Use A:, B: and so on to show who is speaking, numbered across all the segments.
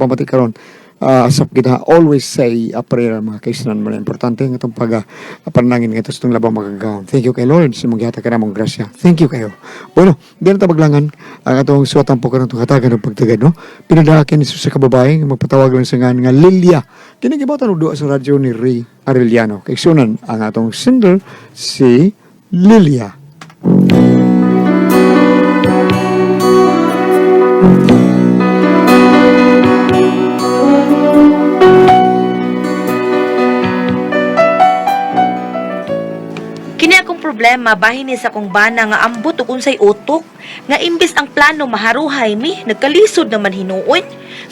A: pamati karon. Asap kita always say a prayer, mga kaisnan, mga importante nga itong pag panalangin nga ito sa itong labang magagawang. Thank you kay Lord sa mong gihatag kanamong grasya. Thank you kayo. Bueno, di na tabaglangan ang atong suwatan po karon itong hatagan ng pagtagad, no? Pinadaakin ni sa kababae nga magpatawag lang sa ngan nga Lilia. Kini gibatan og duwa sa radyo ni Ray Arellano. Kaigsunan ang atong sender si Lilia.
B: Kini akong problema bahin ni sa kong bana nga ambot ug unsay utok nga imbis ang plano maharuhay mi nagkalisod naman hinuon.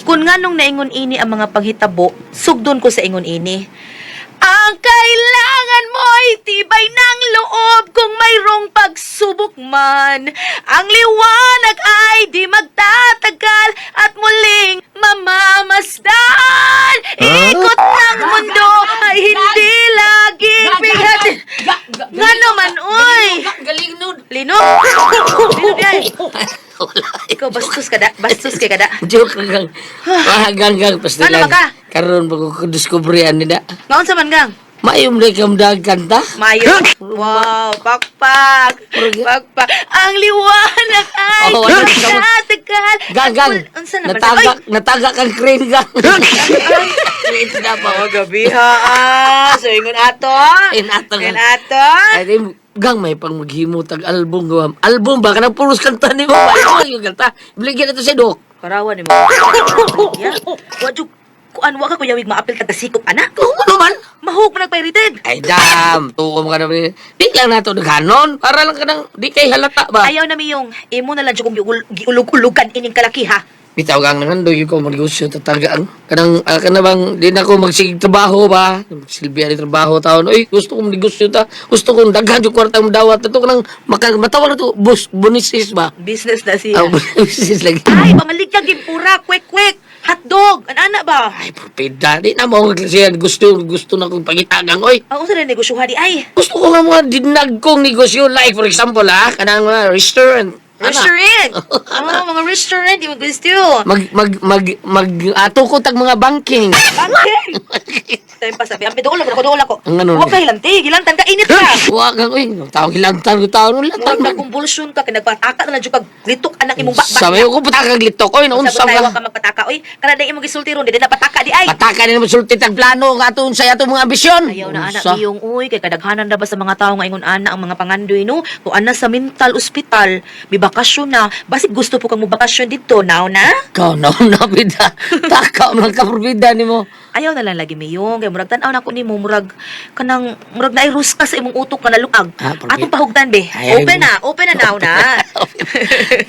B: Kun nganong naingon ini ang mga panghitabo, sugdon ko sa ingon ini. Ang kailangan mo'y tibay ng loob kung mayroong pagsubok man. Ang liwanag ay di magtatagal at muling mamamasdan. Ikot ng mundo ay hindi laging bigat. Nga naman, uy!
C: Galing nun.
B: Lino? Lino di Ikaw bastos ka da? Bastos kay ka da?
C: Joke lang. Gang gang
B: Ano ba ka?
C: Karon bago ko diskubrihan nila.
B: Ngaon sa man gang?
C: Mayom na ikaw dag kanta.
B: Mayo. Wow, pakpak. Pakpak. Ang liwanag ay
C: Oh, ano ka mo?
B: magtatagal.
C: Gang gang.
B: Unsa naman?
C: Natagak natagak ang crane gang. Ito na pa.
B: Oh, gabi ha. Ah. So, ingon ato.
C: Ingon ato.
B: Ingon ato.
C: Ay, di, gang may pang maghimo tag album gawam. Album ba kanang puros kanta nimo? Ano yung kanta? Bligyan ito sa dok.
B: Parawan ni mo. Ya. Wa jud kuan wa ka kuyawig maapil ka tasikop anak.
C: Kung ano man.
B: Mahug man nagpairited.
C: Ay dam, tukom ka naman. Di lang nato naghanon para lang kanang di kay halata ba.
B: Ayaw na miyong imo na lang jud kong giulog-ulugan ining kalaki ha.
C: Bitaw kang nangandoy ko magnegosyo tatagaan. Kanang kana bang di na ko magsigig trabaho ba? Silbi ani trabaho taon. Oy, gusto kong negosyo ta. Gusto kong daghan yung kwarta mong dawat. Ato kanang maka, matawag na to bus bonisis ba?
B: Business na siya.
C: Ah, bonisis lagi.
B: Ay, pamaligya gimpura, kwek kwek, hotdog, anana ba?
C: Ay, propeda. Di na mo siya gusto gusto na kong pangitagang oy.
B: Ang unsa na negosyo di ay?
C: Gusto ko nga mga dinag kong negosyo, like for example ha, kanang mga restaurant. Ana.
B: Restaurant. Oh, mga restaurant yung gusto.
C: Mag mag mag mag ato ko tag mga banking.
B: Banking. Time pa sabi, ang piduol ako, duol ako.
C: Ang ano
B: Huwag
C: ni?
B: ka hilanti, gilantan ka, init ka.
C: Wa kang oy, tawag hilantan ko tawag hilantan.
B: Murag na convulsion ka, kay nagpataka na lang jud kag litok anak imong bakba.
C: Sabi ko pataka litok oy, naunsa
B: Sa
C: ka.
B: ka magpataka oy. Kana day imong gisulti ron, di na pataka di ay.
C: Pataka ni naman sulti tag plano nga atong sa atong mga ambisyon.
B: Ayaw na anak
C: Unsa?
B: iyong uy kay kadaghanan na ba sa mga tao nga ingon ana ang mga pangandoy no kung ana sa mental ospital bibakasyon na basig gusto po kang mobakasyon didto now na.
C: Ikaw na na bida. Taka man ka probida nimo.
B: Ayaw na lang lagi miyong kay murag tan-aw na ko nimo murag kanang murag naay ruska sa imong utok nga naluag.
C: Ah,
B: Atong pahugtan be.
C: Ay, ay,
B: Open na, open na now na.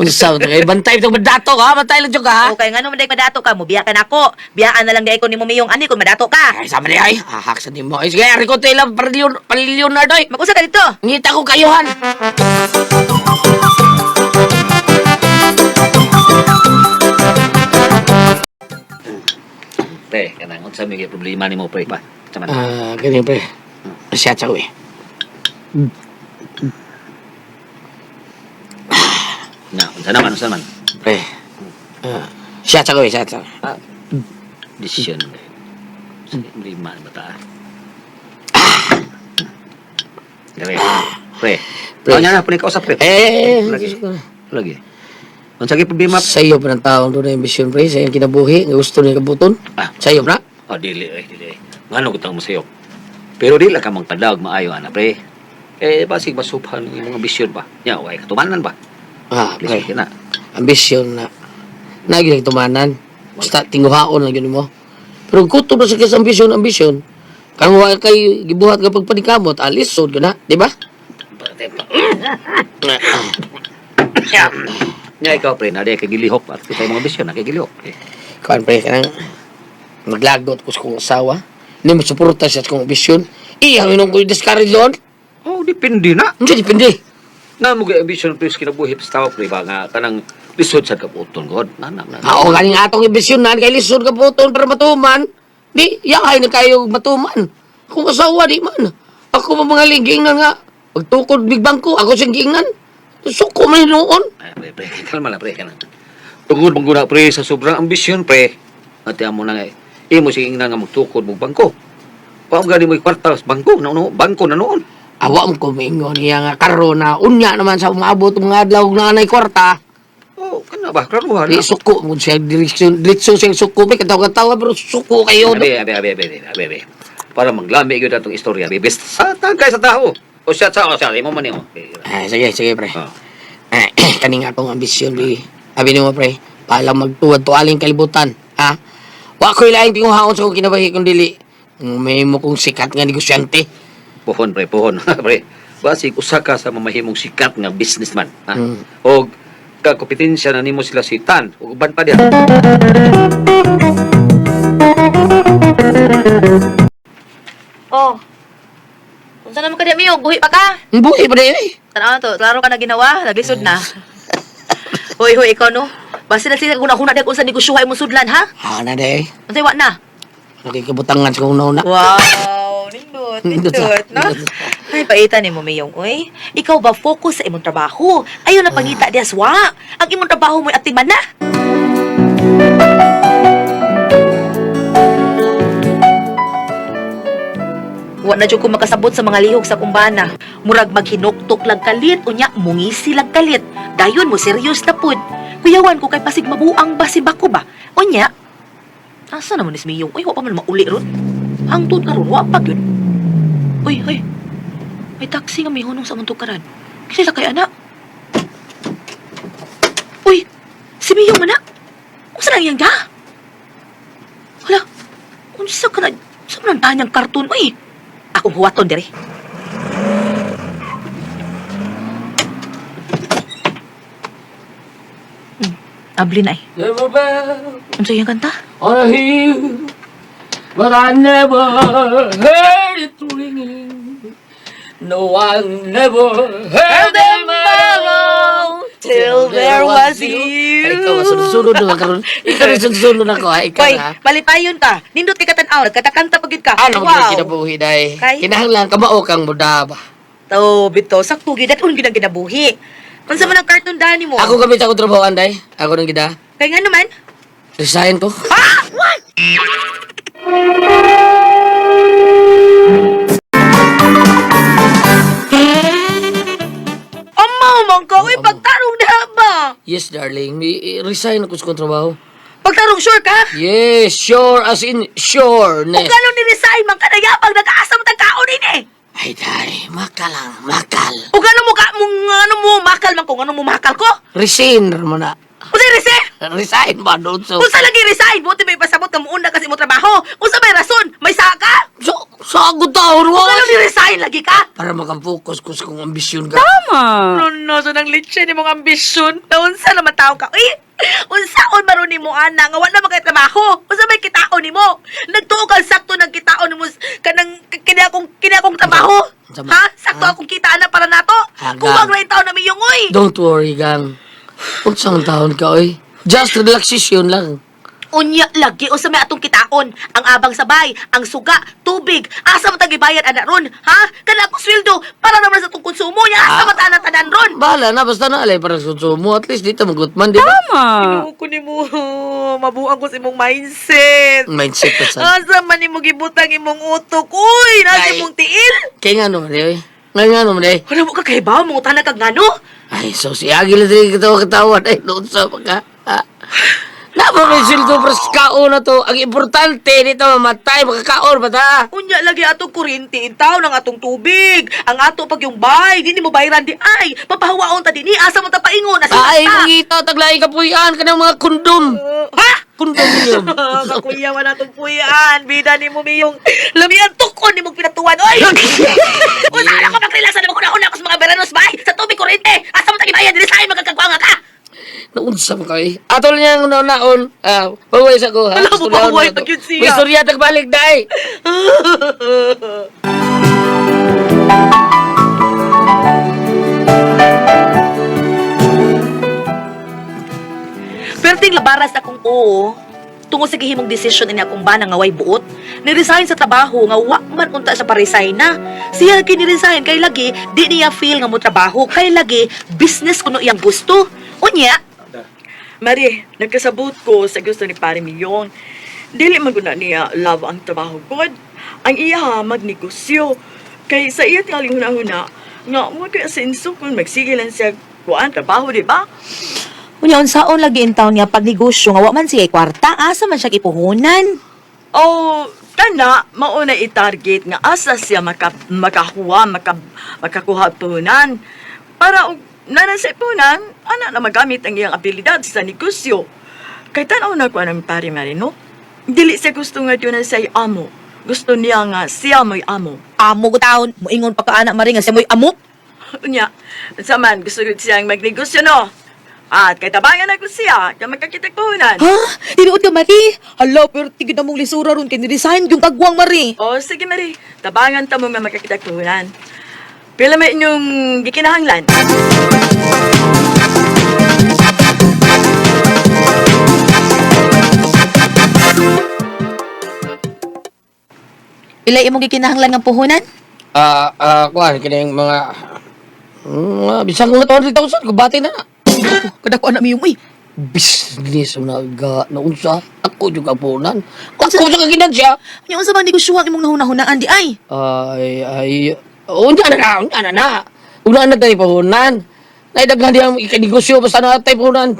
C: Unsa man kay bantay itong madato ka, bantay lang jud ka ha.
B: Okay, ngano man day madato ka mo biya ka nako. Biyaan na lang day ko nimo miyong ani kung madato ka.
C: Ay sama ni ay, ahak sa nimo. Ay sige, ari ko tila Leonardo ay.
B: Mag-usa ka dito.
C: Ngita ko kayuhan.
D: Pre, kanang unsa may problema nimo pre pa? Sa man.
C: Ah, ganyan pre. Siya tsaw eh.
D: Na, unsa naman, unsa naman?
C: Pre. Ah, siya tsaw eh, siya tsaw.
D: Ah, decision. Sa problema ni bata. Dali. Pre.
C: Pre.
D: Pre. Ano na pre kausap pre?
C: Eh,
D: Lagi. Lagi. Unsa kay problema?
C: sa iyo pa ng taong doon na ambisyon pre, sa iyong kinabuhi, nga gusto niya kabuton.
D: Ah.
C: Sa iyo na.
D: Oh, dili eh, dili. Ngano gutang mo sayo? Pero dili ka magpadag maayo ana pre. Eh basig masuphan ang imong ambisyon ba? Nya way katumanan ba?
C: Ah, pre.
D: Please na.
C: Ambisyon na naging tumanan. Basta tinguhaon lang yun mo. Pero kutob na sa kaysa ambisyon, ambisyon. Kang wa kay gibuhat ka pagpanikamot, alisod ka na, di ba?
D: Nya ikaw pre, na di kay gilihok at sa imong ambisyon na kay gilihok. Eh.
C: Kuan pre kanang naglagot ko sa kong asawa. Hindi mo suporta siya sa kong ambisyon. Iyang inong ko discourage doon.
D: Oh, depende na.
C: Hindi, depende.
D: Na mo gyud ambisyon pre sa kinabuhi sa tao pre ba nga kanang lisod sad kabuton god. Na na. na.
C: Mao ganing atong ambisyon na kay lisod ka buton para matuman. Di, yahay na kayo matuman. Akong asawa di man. Ako pa mga liging na nga. Pagtukod big bangko, ako siyang giingnan. Suko man noon.
D: Ay, pre, pre, kalma lang pre kanang. Tungod man guna pre sa sobrang ambisyon pre. At amo na nga imo sige nga magtukod mo bangko. Pa gani mo kwarta sa bangko na no, bangko na noon.
C: Awa mo ko miingon niya nga karon na unya naman sa umaabot mga adlaw na anay kwarta.
D: Oh, kana ba? Klaruhan
C: Di
D: na.
C: suko mo siya direksyon, diretso siya suko ba katawa-tawa pero suko kayo.
D: Abi, abi, abi, abi, abi, abi. Para maglami gyud atong istorya, abi. Bes sa tagay sa tao. O siya sa o siya imo man nimo.
C: Ay, sige, sige pre.
D: Oh.
C: Eh, kaning atong ambisyon di. Abi nimo pre, paalam magtuwad tualing kalibutan, ha? Wa ko'y laing tinguhaon sa akong kinabuhi kung dili. May mo kong sikat nga negosyante.
D: Puhon pre, puhon pre. Basig usa ka sa mamahimong sikat nga businessman, ha?
C: Mm.
D: Og kakompetensya na nimo sila si Tan ug uban pa diha.
B: Oh. Unsa naman ka di Miyong? Buhi pa ka?
C: Ang buhi pa di eh.
B: Tanaw na to, klaro ka na ginawa, naglisod na. Hoy, hoy, ikaw no. Basta na sila kuna-kuna dahil kung sa negosyo ay mo sudlan, ha?
C: Ha na di.
B: Unsay wa na?
C: Nakikabutangan sa kong nauna.
B: Wow, nindot,
C: Nindot,
B: nindot, no?
C: nindot.
B: Ay, paitan ni mo, Miyong, oy. Ikaw ba focus sa imong trabaho? Ayaw na pangita diya swa. Ang imong trabaho mo'y atiman na. Wa na jud ko makasabot sa mga lihok sa kumbana. Murag maghinuktok lag kalit, unya mungisi lag kalit. Dayon mo serious na pud. Kuyawan ko kay pasig mabuang ba si bako ba? Unya, asa naman is Miyong? Uy, wa pa man mauli ron. Hangtod karon wa pa gyud. Uy, uy. May taxi nga may hunong sa among tukaran. Kinsa kay ana? Uy, si Miyong man na. Unsa lang iyang da? Hala, unsa ka na? Sa man ang tanyang karton, uy? Akong huwaton diri. Abli na eh.
C: Never been
B: Unsa iyang kanta?
C: on a hill, but I never heard it ringing. No, I never heard them at all
B: till there was you.
C: Ay, ikaw, sunod-sunod na karon. Ikaw rin sunod-sunod na ko, ha? Ikaw
B: Hoy,
C: na.
B: malipayon ka. Nindot kay katan-aw, nagkatakanta pa gyud ka.
C: Ano wow. Kinabuhi, day?
B: Kay?
C: Kinahanglan kamao kang mudaba.
B: To, bito, sakto gyud at gyud ang kinabuhi. Unsa man ang cartoon dani mo?
C: Ako gamit ako trabahoan, day. Ako nang gida.
B: Kay nga naman?
C: Resign ko.
B: Ha? What? Amaw man ka, uy, pagtarong na ba?
C: Yes, darling. Resign ako sa kong trabaho.
B: Pagtarong sure ka?
C: Yes, sure as in sure.
B: Kung gano'n ni-resign man ka na yapag, nag-aasa mo tagkaon ini.
C: Ay, day. Makal lang. Makal.
B: O gano'n mo ka, mong, ano mo, makal man kung ano mo makal ko?
C: Resign mo na.
B: Unsa resign?
C: Resign ba doon? So,
B: Unsa lagi resign? Buti may pasabot ka muuna kasi mo trabaho. Unsa may rason? May saka?
C: so, sagot taon
B: Kung gano'n ni-resign lagi ka?
C: Para makampokus ko sa kong ambisyon ka.
B: Ano no, so nang litse ni mong ambisyon. Na unsa naman tao ka? Uy, unsaon maron nimo ana nga wala man kay trabaho. Unsa may kitaon nimo? Nagtuo ka sakto ng kitaon nimo kanang kini akong trabaho.
C: Unsa man?
B: Ha? Sakto
C: Ha?
B: akong kita ana para nato.
C: Ha, gang.
B: Kuwang ra taon na miyong oy.
C: Don't worry, gang. Unsang taon ka, oy. Just relaxation lang.
B: Unya lagi unsa may atong kitaon? Ang abang sabay, ang suga, tubig. Asa man tag ibayad ana ron? Ha? Kana akong sweldo para naman sa atong konsumo niya. Asa
C: Ah.
B: man ta ana tanan ron?
C: Bahala na, basta na alay para sa mo. At least dito magutman, di ba?
B: Ginoo ko nimo. Mabuang ko sa imong mindset.
C: Mindset pa sa.
B: Asa man nimo gibutang imong utok? Uy, nasa
C: Ay.
B: imong tiil.
C: Kaya nga naman, eh. Ngayon nga naman, eh.
B: Wala mo ka kahibaw, mangutana kag ngano?
C: Ay, so si Agil na din katawa-katawa. Ay, noon sa pagka. Ah. Napamisil ko, pres kaon na to. Ang importante dito, mamatay, makakaon ba ta?
B: Unya lagi atong kuryente intaw ng atong tubig. Ang ato pag yung bay, di nimo bayran di ay. Papahawaon ta dinhi, asa man ta paingon, asa
C: Ay,
B: man ta.
C: mangita, taglay kapuyan, kanang mga kondom.
B: Ha?
C: Kondom yun.
B: Kakuya man atong puyan. Bida nimo miyong lamian tukon nimong pinatuan. Oy! Unsa na ka magrelax na kuna-kuna ko sa mga beranos bay sa tubig kuryente. Asa man ta gibayad dinhi sa ay magkagkagwanga ka.
C: Naunsa mo kay. Atol niya ang naon. Ah, pahuway sa ko ha.
B: Alam mo,
C: Istoryaon
B: pahuway
C: na to.
B: pa gyud siya.
C: May istorya tagbalik day.
B: Perting labaras akong oo. Tungod sa gihimong desisyon ini akong bana nga way buot, ni-resign sa trabaho nga wa man unta sa pa-resign na. Siya kay ni-resign kay lagi di niya feel nga mo trabaho kay lagi business kuno iyang gusto. Unya,
E: Mari, nagkasabot ko sa gusto ni Pare Milyon. Dili man gud na niya love ang trabaho gud. Ang iya magnegosyo. Kay sa iya tingaling huna-huna, nga mo kay asenso kung magsige lang siya kuan trabaho, di ba?
B: Unya unsaon lagi in town nga pagnegosyo nga wa man siya kwarta, asa man siya ipuhunan?
E: Oh, kana mauna i-target nga asa siya makakuha, makakuha og puhunan. Para og nana sa puhunan, ana na magamit ang iyang abilidad sa negosyo. Kay tan-aw na ko anang pare Marino. Dili siya gusto nga yun na siya'y amo. Gusto niya nga siya mo'y amo.
B: Amo ko taon, moingon pa ka ana Mari nga siya mo'y amo.
E: Unya, sa man gusto ko siyang magnegosyo no. At kay tabangan ako siya, kay magkakita puhunan.
B: Ha? Tinuod ka Mari? Hala, pero tigid na mong lisura ron kay ni-resign yung kagwang Mari.
E: O sige Mari, tabangan ta mo nga magkakita puhunan. Pila may inyong gikinahanglan?
B: Pila imong gikinahanglan nga puhunan?
C: Kuan kining mga bisan mga 200,000 kubati na na.
B: Kada ko anak miyong uy.
C: Business na ga naunsa ako jud ang puhunan. Ako sa kaginansya.
B: Unya unsa bang negosyo ang imong nahuna-hunaan di ay?
C: Ay ay unya na na, unya na na. Una na tayo puhunan. Naidaghan diyang ikanegosyo basta na tayo puhunan.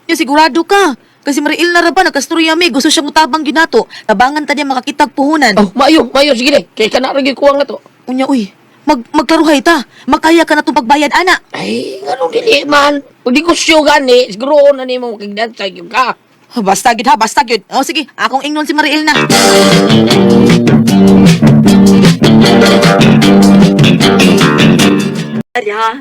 B: Ya sigurado ka. Kasi Mariil na ra ba nagkastorya mi, gusto siya mutabang ginato. Tabangan ta niya makakitag puhunan.
C: Oh, maayo, maayo sige day. Kay kana ra gyud kuwang na to.
B: Unya uy, magklaruhay ta. Makaya ka na tong pagbayad ana.
C: Ay, nganong dili man. Pag negosyo gani, siguro na nimo kagdansay gyud ka.
B: Ah, basta gid ha, basta gid. Oh sige, akong ingnon si Mariil na.
E: Ari ha,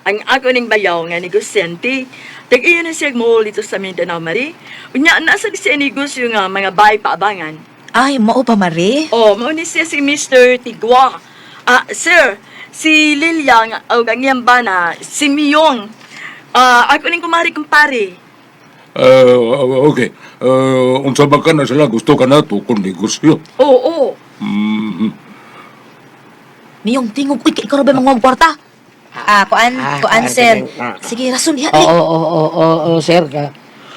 E: ang ako ning bayaw nga negosyante. Tag-iya na siya mall dito sa Mindanao, Mari. Unya, nasa di siya negosyo nga mga bay paabangan.
B: Ay, mao pa Mari.
E: Oh, mao ni siya si Mr. Tigwa. Ah, sir, si Lilia nga og ang iyang bana, si Miyong. Ah, ako ning kumari kumpare.
F: Okay. Unsa ba ka na sila gusto ka na tukon negosyo?
E: Oo, oo.
F: Mm.
B: Miyong tingog uy, kay ikaw ra ba manguha og kwarta? Ah, kuan,
C: Ah,
B: kuan
C: kuan,
B: sir.
C: sige. Ah.
B: Sige, rason diha.
C: Oo, oo, oo, oo, oo, sir. Ka.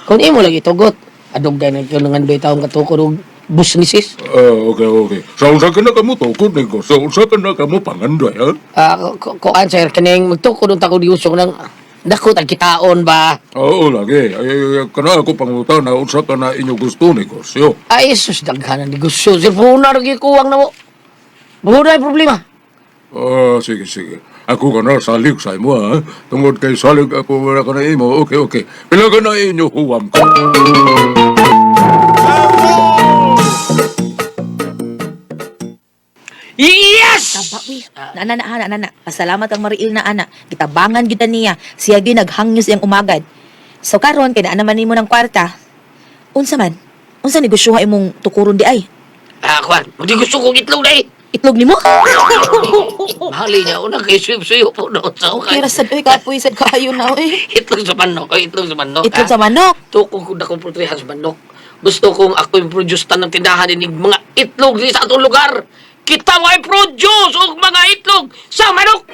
C: Kung imo lagi tugot, adog gani ko nang andoy taong katukod og businesses.
F: Okay, okay. Sa unsa ka na kamo tukon negosyo? Unsa ka na kamo pangandoy, ha?
C: Ah, kuan sir, kaning magtukod unta ko negosyo nang dakot ang kitaon ba?
F: Oo, lagi. Ay, ay, kana ako pangutan na unsa ka na inyo gusto negosyo.
C: Ay, sus, daghan ang negosyo. Sir, puhunan ra gyud kuwang na mo. Puhunan ang problema.
F: Ah, sige, sige. Ako ka na salig sa imo, ha? Tungod kay salig ako wala ka na imo. Okay, okay. Pila ka na inyo huwam ko.
C: Yes!
B: Taba, uy. Nana na, ana, nana. Pasalamat ang Mariil na ana. Gitabangan gyud ta niya. Siya gyud naghangyo siyang umagad. So karon kay naa naman nimo ng kwarta. Unsa man? Unsa negosyoha imong tukuron di ay?
C: Ah, kuan, magnegosyo kong itlog day.
B: Itlog nimo?
C: Mahali niya, una kay suyop-suyop po no. Sa
B: Okay, rasad oy kapoy sad kaayo na oy.
C: Itlog sa manok, ay, itlog sa manok.
B: Itlog
C: ah.
B: sa manok.
C: Tukong ko na kong pultrihan sa manok. Gusto kong ako yung produce ng tindahan ini mga itlog di sa atong lugar. Kita mo ay produce og mga itlog sa manok.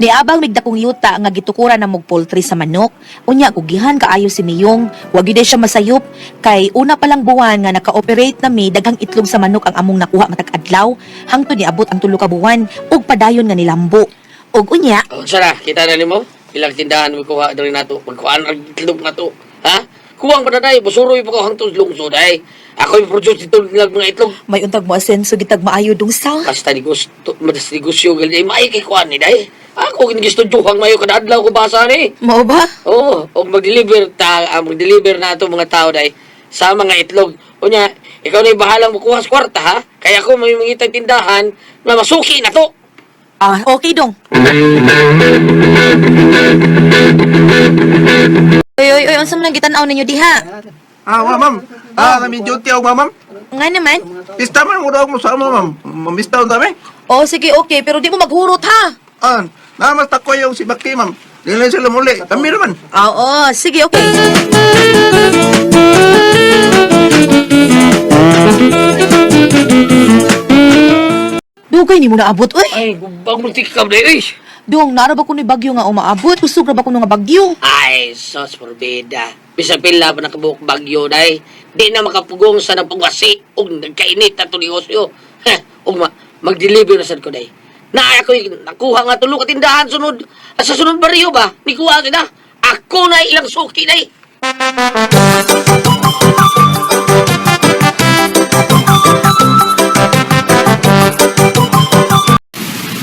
B: Niabang migdakong yuta nga gitukuran na mog poultry sa manok. Unya kugihan kaayo si Miyong, wa gyud siya masayop kay una pa lang buwan nga naka-operate na mi daghang itlog sa manok ang among nakuha matag adlaw hangtod niabot ang tulo ka buwan ug padayon nga nilambo. Ug unya
C: Oh, sara, kita na nimo ilang tindahan mo kuha diri nato. Pagkuan ang itlog na to. Ha? Kuwang pa na day, busuroy pa ko hangtod lungsod ay. Ako yung produce dito ng mga itlog.
B: may untag mo asenso gitag maayo dung sa.
C: Basta negosyo, mas negosyo gali ay maay kay kuan ni day. Ako gini gusto juhang mayo kada adlaw ko basa ni.
B: Mao ba?
C: Oo, og mag-deliver ta, mag-deliver na ato mga tao day sa mga itlog. Unya, ikaw na bahalang mukuha sa kwarta ha. Kaya ako may mangitang tindahan na masuki na to.
B: Ah, okay dong. Oy oy oy, unsa man ang gitan-aw ninyo diha?
G: Ah, wa ma'am. Ah, kami duty ako, ma'am.
B: Nga naman.
G: Pista man mo daw mo sa mo, ma'am. Mamista unta mi.
B: Oh, sige, okay, pero di mo maghurot ha.
G: Ah, namas tako yung si Bakti, ma'am. Dili sila muli. Kami naman.
B: Oo, sige, okay. Dugay ni mo naabot, uy.
C: Ay, gubang mo tikam day. Uy.
B: Dong, nara ba ko ni bagyo nga umaabot? Kusog ra ba ko nga bagyo?
C: Ay, sos porbida. Bisan pila pa nakabuok bagyo day. Di na makapugong sa nagpugwasi ug nagkainit ato negosyo. Heh, ug mag-deliver na sad ko day. Na ako nakuha nga tulo ka tindahan sunod sa sunod baryo ba? Nikuha kita. Ako na ilang suki day.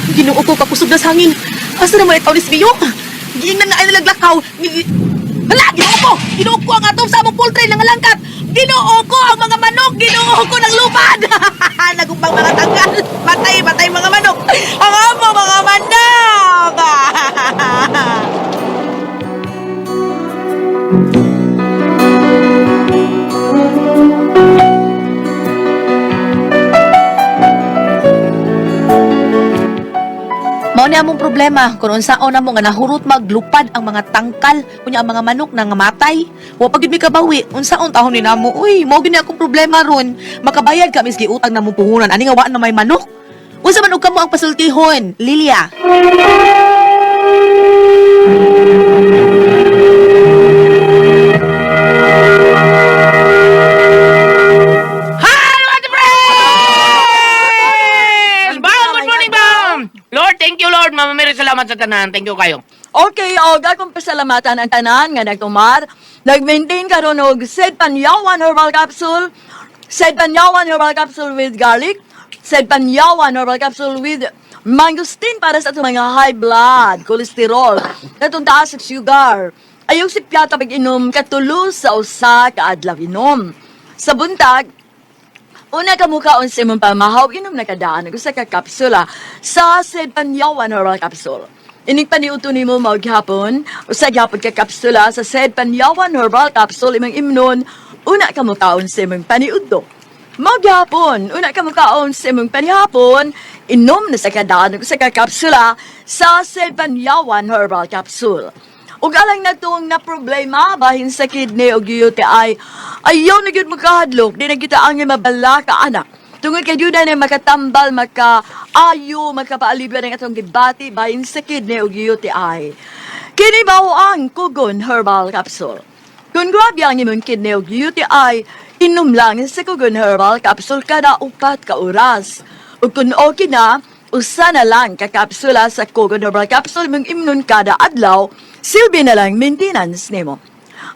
B: Ginoo ko, kakusog na sa hangin. Asa naman itaw ni Sibiyong? Giingnan nga ay nalaglakaw. Hala, ginoo ko! Ginoo ko ang atom sa among poultry nga langkat! Ginoo ko ang mga manok! Ginoo ko ng lupad! Nagumpang mga tanggal! Patay, patay mga manok! Ang among mga manok! Mao ni among problema kung unsaon namo nga nahurot maglupad ang mga tangkal unya ang mga manok na nga matay. Wa pa gid mi kabawi unsaon tahon ni namo. Uy, mao gid ni akong problema ron. Makabayad ka miski utang namong puhunan ani nga wa na may manok. Unsa man og kamo ang pasultihon, Lilia?
C: Hello, Ate Friends! Bam! Good morning, Bam! Lord, thank you, Lord. Mama Mary, salamat sa tanan. Thank you kayo.
E: Okay, og akong pasalamatan ang tanan nga nagtumar. Nag-maintain karon og Sed Panyawan Herbal Capsule, Sed Panyawan Herbal Capsule with garlic, Sed Panyawan Herbal Capsule with mangosteen para sa atong mga high blood, cholesterol, natong taas sa sugar. Ayaw si Piata pag-inom katulo sa usa ka adlaw inom. Sa buntag, una ka mukaon sa imong pamahaw, inom na kadaan og usa ka kapsula sa Sed Panyawan Herbal Capsule. Inig paniuto nimo mao gihapon, usa gihapon ka kapsula sa Sed Panyawan Herbal Capsule imong imnon, una ka mukaon sa imong paniudto. Mao gihapon, una ka mukaon sa imong panihapon, inom na sa kadaan og usa ka kapsula sa Sed Panyawan Herbal Capsule. Ug alang na tuong na problema bahin sa kidney o UTI, ayaw na gyud makahadlok, di na kita ang mabalaka anak. Tungod kay yun na makatambal, makaayo, makapaalibya ng atong gibati bahin sa kidney o UTI. Kini mao ang Kugon Herbal Capsule. Kung grabe ang imong kidney o UTI, inom lang sa Kugon Herbal Capsule kada 4 ka oras. Ug kung okay na, usa na lang ka kapsula sa Kugon Herbal Capsule mong imnon kada adlaw, silbi na lang maintenance nimo.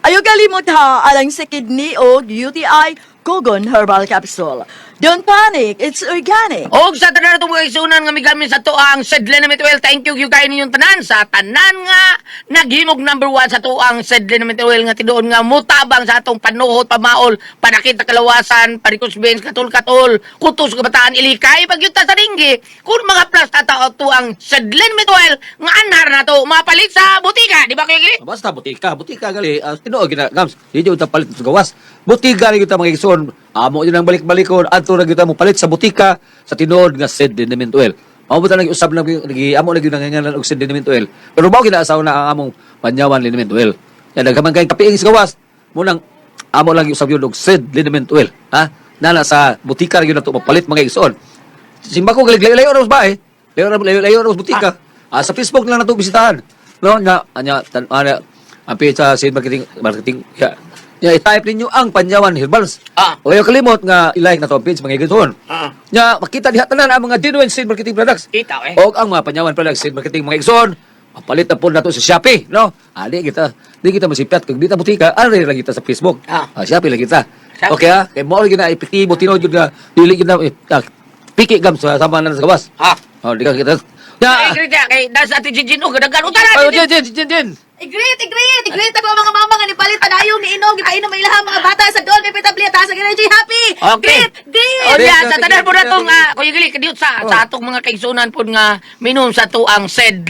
E: Ayaw kalimot ha, alang sa kidney o UTI, Kugon Herbal Capsule. Don't panic, it's organic.
C: Og sa tanan itong mga isunan nga migamin sa tuang Sedlen na Oil, thank you kayo ninyong tanan sa tanan nga naghimog number one sa tuang Sedlen na Oil nga tinuon nga mutabang sa atong panuhot, pamaol, panakit na kalawasan, parikos veins, katol-katol, kutos kabataan, ilikay, pagyuta sa ringgi, kung mga plus tata tuang Sedlen Oil nga anhar na to mapalit sa butika, di ba kayo gili?
D: Basta butika, butika gali. Tinuod gina gams. Di jud ta palit sa gawas. Butika ri kita mga igsoon. Amo jud ang balik-balikon adto ra gyud ta mo palit sa butika sa tinuod nga Sed Liniment Oil. Mao ba ta usab na nagi amo lagi nangangalan og Sed Liniment Oil. Pero mao ginaasaw na ang among Panyawan Liniment Oil. Ya daghan man kay kapiing sa gawas. Munang amo lang usab yun og Sed Liniment Oil. Ha? Nana sa butika ra gyud nato mapalit mga igsoon. Simba ko galig layo ra ba eh. Layo ra layo layo ra butika. Ah, sa Facebook lang nato bisitahan. No, nga anya tan ana ang page sa sales marketing marketing ya. Ya i-type ninyo ang Panyawan Herbals.
C: Ah.
D: O ayaw kalimot nga i-like na to ang page mga igsoon.
C: Ah.
D: Nya makita diha tanan ang mga genuine sales marketing products.
C: Kita eh.
D: Og ang mga Panyawan products sales marketing mga igsoon. Mapalit na po nato sa Shopee, no? Ali kita, di kita masipyat kung di ta butika, ari lang kita sa Facebook.
C: Ah.
D: Ah, Shopee lang kita.
C: Shopee.
D: Okay ha? Kay mo lagi na epektibo tinuod jud nga dili gyud na piki gam sa sama na sa gawas.
C: Ah.
D: Oh, di ka kita. Ya.
C: Ay, great ya, kay das ati Jijin, oh, gadagan, utara,
D: Ay,
C: Jijin.
D: Jin, Jin, Jin, Jin.
B: Igreet, igreet, igreet ako ang mga mama nga nipalit padayon ni inom gipainom ang ilahang mga bata sa Dolby Petablia ta sa Energy Happy.
C: Okay.
B: Greet, greet.
C: O
D: Thank
C: ya,
D: you,
C: sa
D: thank
C: tanan
D: you,
C: po na
D: thank you,
C: itong,
D: thank you.
C: Kuya Gili, kadiyot sa atong mga kaigsunan po nga minom sa tuang Sed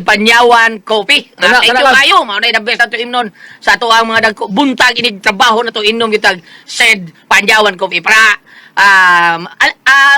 C: Panyawan Coffee. Nga,
D: Kana,
C: thank
D: kana
C: you
D: lang.
C: kayo. Mao na the best ato imnon sa tuang mga dagko buntag inig trabaho na to inom gitag Sed Panyawan Coffee para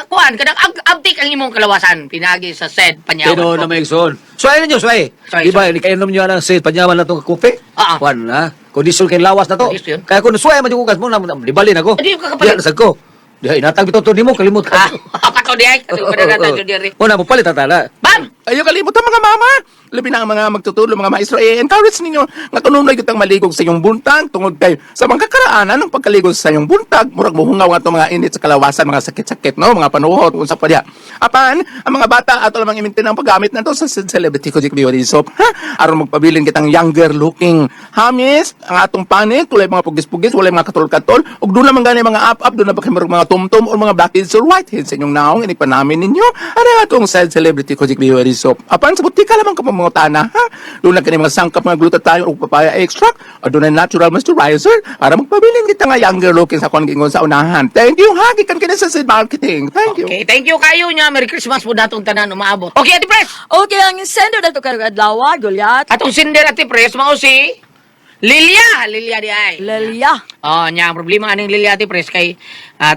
C: kuan kanang abtik ang imong kalawasan pinagi sa Sed Panyawan
D: Tinuod na
C: Coffee.
D: mga igsoon. So ayun ninyo, suay.
C: Suay,
D: Di ba, ikainom nyo ang Sed Panyawan na itong kape?
C: Ah, ah.
D: Kuan na. Kondisyon kay lawas na to.
C: Kondisyon.
D: Kaya kung suay man yung kukas mo, na, di balin ako.
C: Di ka kapalit.
D: Diya, nasag ko. Diya, inatag bitaw to nimo, kalimot
C: Ah,
D: ka.
C: kato di ay, kato
D: Oo, oo, oo.
C: diri.
D: Una, mo palit tatala.
C: Bam!
G: Ayaw kalimot ang mga mama. Labi na ang mga magtutulong, mga maestro, eh, encourage ninyo nga kanunay kitang maligog sa iyong buntag tungod kay sa mga kakaraanan ng pagkaligog sa iyong buntag, murag muhungaw nga itong mga init sa kalawasan, mga sakit-sakit, no? Mga panuhot, unsa pa diya. Apan, ang mga bata ato lamang imintin ang paggamit nato sa Celebrity Kojic Beauty Soap, ha? Aron magpabilin kitang younger looking hamis, ang atong panit, walay mga pugis-pugis, walay mga katol-katol, ug doon naman gani mga up-up, doon na ba kayo marag mga tumtum or mga blackheads or whiteheads sa inyong naong, inig pa namin ninyo. Ano ang atong said Celebrity Kojic Beauty Soap? Apan, sa butika lamang ka pamangutana, ha? Doon na kani mga sangkap, mga glutathione ug papaya extract, o doon na natural moisturizer, para magpabilin kita nga younger looking sa kung gingon sa unahan. Thank you, ha? Gikan kini sa Sid Marketing. Thank you.
C: Okay, thank you kayo niya. Merry Christmas po datong tanan umaabot. Okay, Ate Pres.
E: Okay, ang sender dato karong adlaw, Gulyat.
C: Atong sender, Ate Pres, mao si Lilia. Lilia di ay.
E: Lilia.
C: Oh, nya ang problema aning Lilia, Ate Pres, kay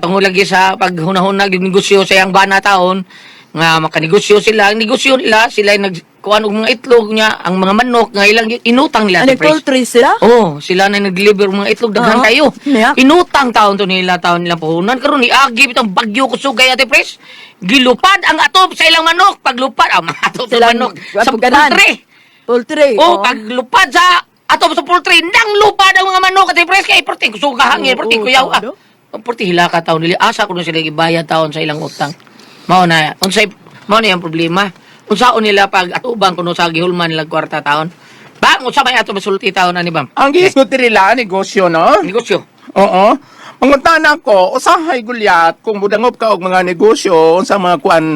C: tungod lagi sa paghunahuna yung negosyo sa iyang bana taon nga makanegosyo sila, ang negosyo nila sila ay nagkuan og mga itlog niya, ang mga manok nga ilang inutang nila,
E: Ano,
C: Ate Pres.
E: poultry sila?
C: Oh, sila na nag-deliver og mga itlog daghan
E: Oo.
C: kayo.
E: Yeah.
C: Inutang taon to nila taon nila puhunan karon niagi bitong bagyo kusugay, Ate Pres. Gilupad ang atop sa ilang manok, paglupad ang mga atop sa
E: Silang
C: manok sa
E: ganan.
C: poultry.
E: Poultry.
C: Oh, paglupad sa atop sa poultry, nang lupad ang mga manok, Ate Pres, kay perti kusuga hangin,
E: Oo,
C: perti kuyaw ah.
E: tao.
C: Perti hila ka taon nila. Asa kuno sila ibayad taon sa ilang utang. Mao na, unsay mao na ang problema. Unsaon nila pag atubang kuno sa gihulman nila kwarta taon. Bang, unsa may ato masulti taon ani bam?
G: Ang giisgot nila, negosyo, no?
C: Negosyo.
G: Oo. Mangunta ko, usahay gulyat kung budangop ka og mga negosyo sa mga kuan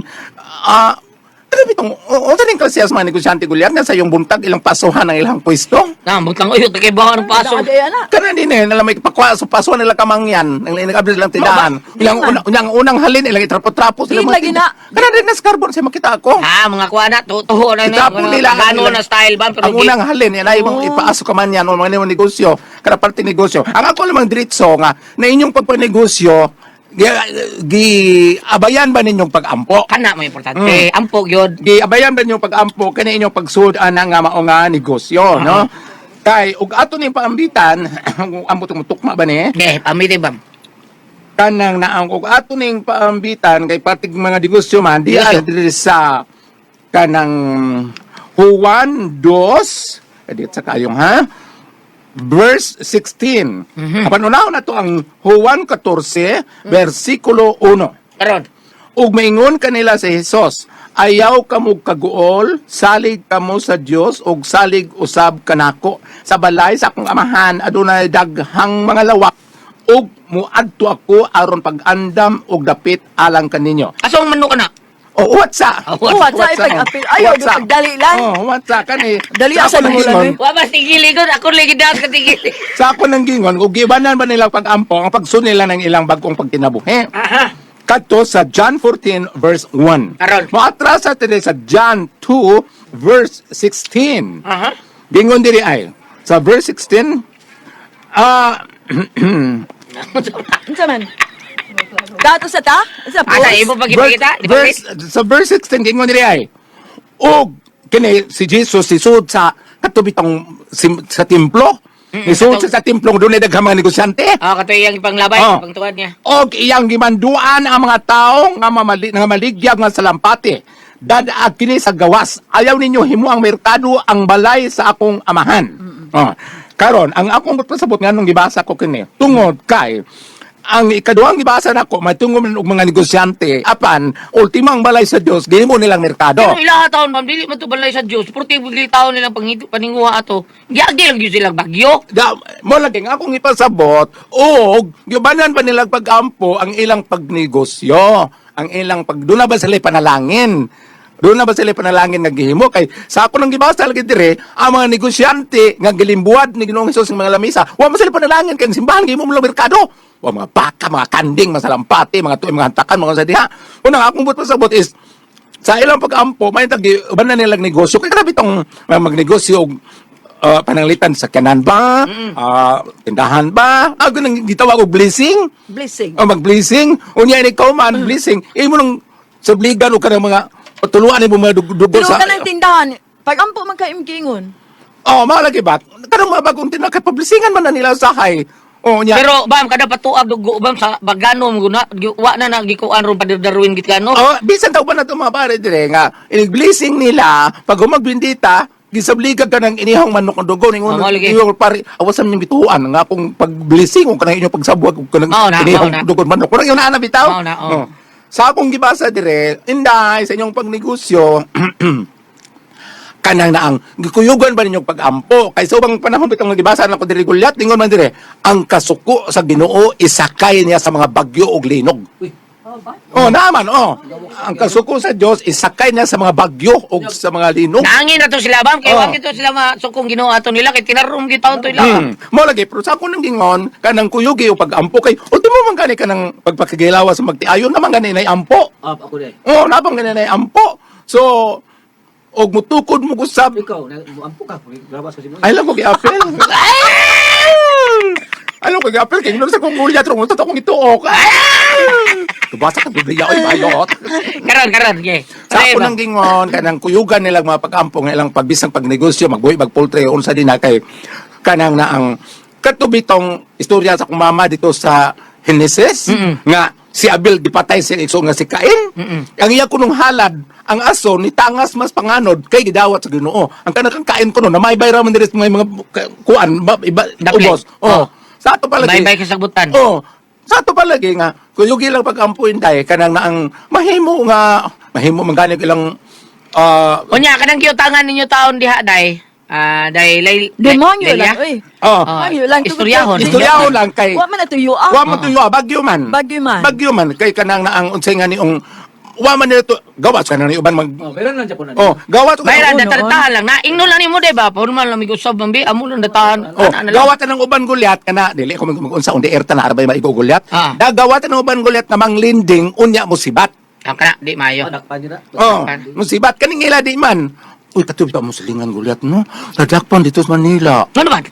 G: ano bitong unsa ning klase sa mga negosyante gulyat nga sa iyong buntag ilang pasuhan ang ilang pwesto?
C: Na, butang uyo kay bawa ng paso.
E: Daan, ana.
G: Kana din eh, nalang may pakwa so pasuhan nila kamangyan, ang ilang abri silang tindahan. Ilang
E: Di man.
G: una, unang unang halin ilang itrapo-trapo sila
E: Di
G: mga
E: lagi
G: tinda.
E: na.
G: Kana din na skarbon siya makita ako.
C: Ha, mga kuan na tuho na na.
G: Itapo nila ang
C: Gano
G: ilang-
C: na style ba pero
G: ang unang halin yan ay mong ipaaso ka man yan o mga nimong negosyo, kada parte negosyo. Ang ako lamang diretso nga na inyong pagpanegosyo gi, gi abayan ba ninyong pagampo?
C: Kana mo importante. Ampo gyud.
G: Gi abayan ba ninyong pagampo kani inyong pagsud ana nga mao nga negosyo, no? Kay ug ato ning paambitan, ambot mo tukma ba ni?
C: Eh, pamiti bam.
G: Kanang naang ug ato ning paambitan kay patig mga negosyo man di
C: Negosyo.
G: diri sa kanang Juan 2 edit sa kayong ha verse 16. Apan unahon na to ang Juan 14 versikulo 1.
C: Karon.
G: Ug maingon kanila si Hesus, ayaw kamo kaguol, salig kamo sa Dios ug salig usab kanako sa balay sa akong amahan adunay daghang mga lawak ug muadto ako aron pag-andam og dapit alang kaninyo.
C: Asa ang manok na?
G: Oh, whatsa?
C: Oh,
E: whatsa, ipag-apil. Ayaw, pagdali lang.
G: Oh, whatsa kani.
E: Dali
G: Sa
E: asa
G: ako nang
E: mo lang,
G: gingon,
E: eh.
C: Wa mas tigili ko, ako lagi daw ka tigili.
G: sa ako nang gingon, ug gibanan ba nilang pag-ampo ang pagsun nila ng ilang bagong pagkinabuhi.
C: Aha.
G: Kadto sa John 14 verse 1.
C: Aron.
G: Moatras sa diri sa John 2 verse 16.
C: Aha.
G: Gingon diri ay sa verse 16 ah
E: Unsa man? Dato sa ta? Sa post?
C: Asa imo pagipakita? Di ba?
G: verse, sa verse 16 gingon diri ay og kini si Jesus sisud sa katubitong sa templo. Nisud siya sa templo dunay daghang mga negosyante.
C: Ah, kato iyang ipanglabay,
G: Oh.
C: pangtuwad niya.
G: Og iyang gimanduan ang mga tawo nga mamali nga maligyag nga salampati. Dadaag kini sa gawas. Ayaw ninyo himo ang merkado ang balay sa akong amahan. Oh. Karon, ang akong pasabot nga nung gibasa ko kini tungod kay ang ikaduhang gibasa nako matungod man og mga negosyante apan ultima ang balay sa Dios gihimo nilang merkado.
C: Pero ilaha taon, ma'am, dili man to balay sa Dios. Purti bigli taon nilang pangito paninguha ato. Giagi lang gyud silang bagyo.
G: Da, mo lagi nga akong ipasabot og gibanan pa nilang pagampo ang ilang pagnegosyo, ang ilang pagduna ba sila panalangin. Doon na ba sila panalangin nga gihimo kay sa ako nang gibasa lagi dire ang mga negosyante nga gilimbuad ni Ginoong Hesus ng mga lamisa, wa man sila panalangin kay ang simbahan gihimo mo lang merkado. Wa mga baka, mga kanding, mga salampati, mga tuig, mga hantakan, mga sa diha. Unang akong but pasabot is sa ilang pag-ampo, may tagi uban na nilang negosyo. Kay grabe tong mga magnegosyo og pananglitan sa kanan ba, tindahan ba, ganang gitawag og blessing.
E: Blessing.
G: O mag-blessing. Unya ini ikaw man blessing. Imo nang sabligan o kanang mga patuluan nimo mga dugo
E: Pero
G: sa
E: kanang tindahan, pag ampo man kay imgingon.
G: Oh, mao lagi ba? Kanang mga bagong tindahan kay pablisingan man na nila sa hay. Oh, nya.
C: Pero bam kada patuag dugo bam sa bagano mo guna wa na nagikuan ron padirdaruin git kano.
G: Oh, bisan taw pa na ito mga pare dire nga inig-blessing nila pag humagbindita gisabligag ka ng inihang manok ng dugo ningon
C: Oh, mao lagi.
G: iyo pare awasan niyong bituan nga akong pag-blessing o kanang inyong pagsabwag o kanang
C: Mao na,
G: inihang
C: mao na.
G: dugo manok kanang yun na bitaw.
C: Mao na, oh.
G: Sa akong gibasa dire, inday sa inyong pagnegosyo, kanang naang gikuyugan ba ninyong pag-ampo kay sa ubang panahon bitong gibasa na ko diri gulyat ningon man dire ang kasuko sa Ginoo isakay niya sa mga bagyo ug linog. Oh, naman, oh. Ang kasuko sa Dios isakay niya sa mga bagyo ug sa mga linog.
C: Naangin na to sila bam kay
G: Oh.
C: wa gito sila masukong Ginoo ato nila kay tinarom gid taon to ila.
G: Mo lagi pero sa ako nang gingon kanang kuyugi o pag-ampo kay ultimo man gani kanang pagpakigilawa sa magtiayon naman gani nay ampo.
D: Ah, ako day.
G: Oh, napang gani nay ampo. So og mutukod mo gusab.
D: Ikaw, ampo ka. Labas kasi mo.
G: Ay lang ko gi-apel. Alam ko gi-apel kay nung sa kong gulyat rong unsa akong ituok. Tubasa ka Biblia oy bayot.
C: Karon karon ge.
G: Sa ako nang gingon kanang kuyugan nilang mga pag-ampo nga ilang pagbisang pagnegosyo magbuhi magpoultry unsa din na kay kanang na ang katubitong istorya sa akong mama dito sa Genesis nga si Abel gipatay siya igsoon nga si Cain. Ang iya kunong halad ang aso ni tangas mas panganod kay gidawat sa Ginoo. Ang kanang kang Cain kuno na may bayra man diri sa mga mga kuan ba, iba,
C: Dapli.
G: ubos.
C: Oh.
G: Oh. Sa ato palagi.
C: Bye-bye kasagbutan.
G: Oh. Sa ato palagi nga kuyugi lang pag-ampo inday kanang na ang mahimo nga mahimo man gani ilang
C: Unya kanang giutangan ninyo taon diha day. Ah, day lay
E: Demonyo
C: Lelia?
E: lang, oy.
G: oh,
C: Ah,
E: Demonyo lang.
C: istoryahon.
G: istoryahon lang kay
E: Wa man na tuyo ah.
G: Wa man tuyo, bagyo man.
E: Bagyo man.
G: Bagyo man kay kanang na ang unsay nga niong wa man nito gawas kanang ni uban mag
D: Oh, meron lang Japonan.
G: Oh, gawas
C: Bayra
E: Oo,
C: datartahan lang na. Ingno lang nimo day ba? Formal lang mig-usab man bi amo lang datahan.
G: Oh,
C: Ana na lang.
G: gawatan ng uban gulyat kana dili ko mag-unsa undi air ta na arbay maigo gulyat.
C: Ah.
G: Dagawatan ng uban gulyat nga manglinding unya musibat.
C: Ang kana di maayo.
D: Ah, dakpan niya na.
G: Oh,
C: Dakpan.
G: musibat kaning ila di man. Uy, katubi pa mo silingan gulyat no. Nadakpan dito sa Manila.
C: Ano man?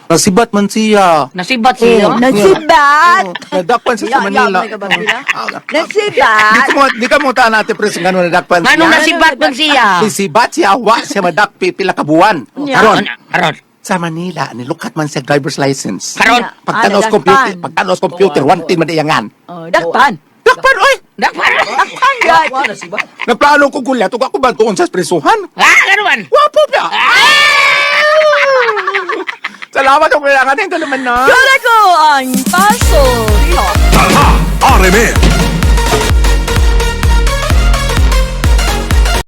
G: Nasibat man siya.
C: Nasibat siya.
G: Oh.
E: Nasibat.
G: Nadakpan siya sa
E: Ya, ya,
G: Manila.
E: may kababila.
G: Ah, ah,
E: Nasibat.
G: Di mo di ka mo taan ate pres ngano nadakpan siya.
C: Nganong nasibat man siya?
G: Sisibat siya wa siya madakpi pila ka buwan.
E: Yeah.
G: Karon
C: Karon.
G: sa Manila nilukat man siya driver's license.
C: Karon.
G: Pagtanos
E: Ah,
G: computer,
E: nadakpan.
G: pagtanos computer, one team man iyangan.
E: Oh, dakpan.
G: Dakpan oy.
C: Dakpan.
E: Dakpan, guys.
D: Wa na siba.
G: Nagplano ko gulyat ug ako ba tuon sa presuhan?
C: Ah, karon man.
G: Wapo pa. Salamat og kailangan naman na.
E: Kala ko ang paso.
F: Tara, RMN.